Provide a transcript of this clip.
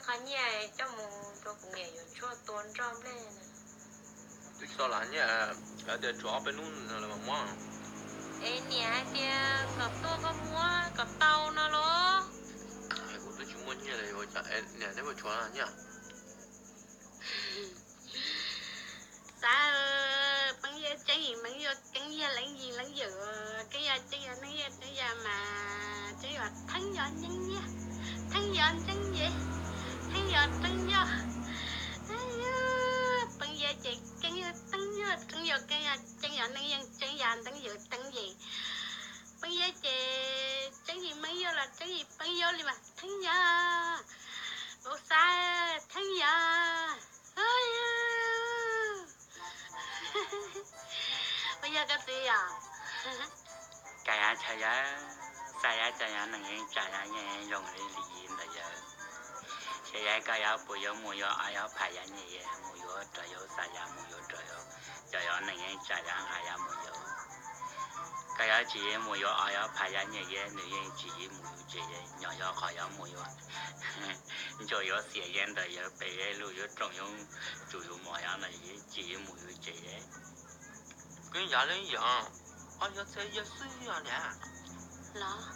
Qhov nyiaj coj mus rau kuv niam yuav tshuaj tua nroj nplej na. Twb tsis tau los nyiaj, lawv tias tshuav ob peb hnub lawv mam muab. Es niam hais tias kom tuaj koj muab kom tau no los. Kuv twb tsis muaj nyiaj li, niam neb puas tshuav nyiaj? Xav, Peeb Yaj Tseeb Yim Meeb Yuav Keeb Yaj Leej Yim Leej Yawm, Keeb Yaj Tseeb Yaj Neeb Yaj Tseeb Yaj mas Tseeb Yaj Theeb Yaj Nyeeb Yaj, Theeb Yaj Ntseeb Yaj, Theeb Yaj Tseeb Yaj. Peeb Yaj ces Keeb Yaj Teeb Yaj, Tseeb Yaj Keeb Yaj Tseeb Yaj Neeb Yaj Tseeb Yaj Nteeb Yaj Teeb Yaj. Peeb Yaj ces Tseeb Yim Meeb Yuav los Tseeb Yim Peeb Yuav li mas Theeb Yaj. Ua xav Theeb Yaj. Ua yog koj txiv yom? Cas yav chaw yav, xav yav chaw yav neeg yeej tsam yav nyeej zoo li li ntawd yawg. Xav yav koj yav puas yuav mus yuav o yuav pham yav nyiaj yej mus yuav rau yav xav yav mus yuav rau yav, cov yav neeg yeej tsam yav nqa yav mus yuav. Koj yav tsis mus yuav o yav pham yav nyiaj yej nws yeej tsis mus yuav tsev yej, nyob yav qhov yav mus yuav ntsuas yuav xiam yej ntawm yawg pem yej lug yuav rooj yuav tsum yuav mos yav ntawd tsis mus yuav tsev yej. Koj yav li yog, o yog txhia yawg xwb yog niam los?